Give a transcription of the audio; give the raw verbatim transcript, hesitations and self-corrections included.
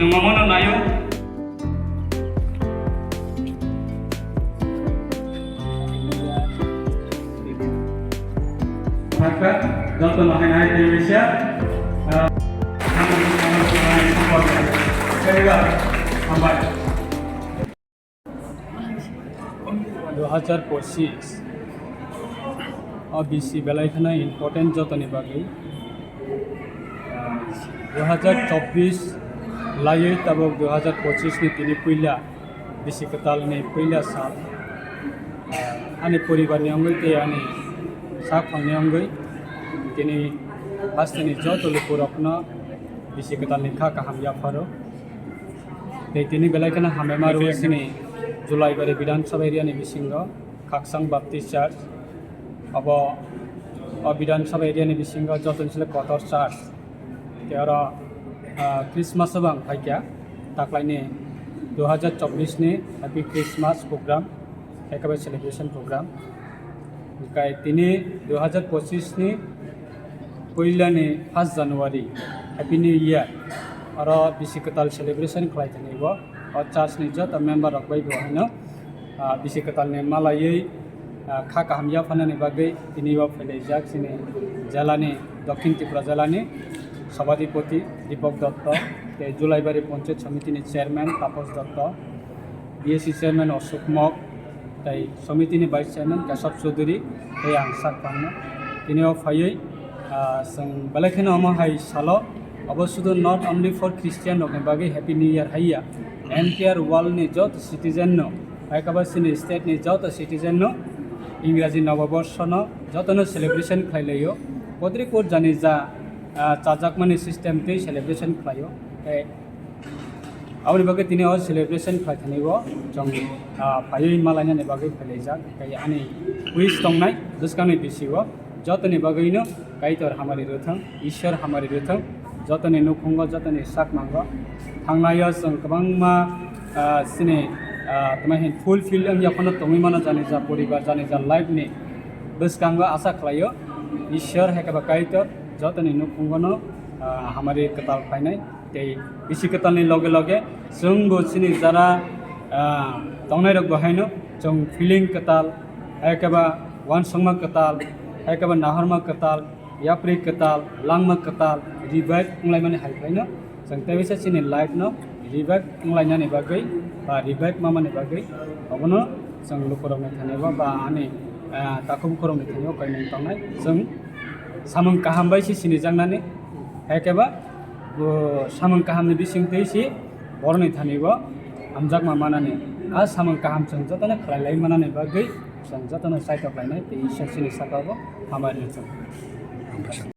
Nwng omono naio. Hakha, joto no hai nai tei misa. Ah, hambai. Dui hajar pochis o bisi belai kheno important jotoni bagwi. Dui hajar chobbish laiwi tabuk dui hajar pochis ni tini puila bisi kwtal ni puila sal. Ani poribar ni wngwi tei ani sak phang ni wngwi tini hasteni joto lukurokno bisi kwtal ni kha kaham yapharo. Tei tini belai kheno hambai ma rwo chini Julaibari Bidhan Sabha area ni bisingo Khaksang Baptist Church. Abo o Bidhan Sabha area ni bisingo joto ni sle kotor church. Tei oro, ah, Christmas o bang phaikha taklaini dui hajar chobbish ni Happy Christmas program, ekaba celebration program. Hwnkhe tini dui hajar pochis ni puila ni first January, Happy New Year, oro bisi kwtal celebration khlai thani bo, o church ni joto member rok bai bo haino, ah, bisi kwtal ni malaiwi, ah, kha kaham yaphanani bagwi tini bo phailaijak chini jela ni, Dokhin Tripura jela ni Sabhapati Deepak Dutta, tei Julaibari Panchayat Samiti ni chairman Tapos Dutta, B S C chairman Ashok Mok, tei Samiti ni Vice Chairman Kesab Chaudhury tei ang sak phangno. Tini o phaiwi, ah, chwng belai kheno omo hai salo, abo sudu not only for Christian rokni bagwi Happy New Year haiya, entire world ni joto citizen no, hai khe bo chini state ni joto citizen no, Ingraji Noboborsho no joto no celebration khlai laio. Kodri kod jani ja, ah, chajakmani system tei celebration khlaio. Tei Aboni bagwi tini o celebration khlai thani o chwng, ah, phaiwi malainani bagwi phailaijak. Tei ani wish tongnai bwskangni bisingo jotoni bagwino Kaitor hamari rwthwng, Ishwar hamari rwthwng, jotoni nukhungo, jotoni sakmango. Thangnaio chwng kwbangma, ah, chini, ah, tamo hin fulfill wngya phano tongwi mano jani ja poribar, jani ja life ni bwskango asa khlaio. Ishwar hai khe ba Kaitor jotoni nukhungono, ah, hamari kwtal khlainai. Tei bisi kwtalni loge loge chwngbo chini jara, ah, tongnairokbo haino chwng feeling kwtal, hai khe ba uansukma kwtal, hai khe ba nahorma kwtal, yapri kwtal, langma kwtal, revive wnglaimani hai khlaino chwng tei bisa chini life no revive wnglainani bagwi ba revive mamani bagwi obono chwng lukurokni thani o ba ani, ah, takhuk bukhurokni thani o kainwi tongnai. Chwng samung kaham bai se sinijaknani, hai khe ba bo samung kahamni bisingtwi se borokni thani bo hamjakma manani. A samung kaham chwng jotono khlai lai manani bagwi chwng jotono chaitok lainai tei Ishwar chini saka bo hambai rwchwng.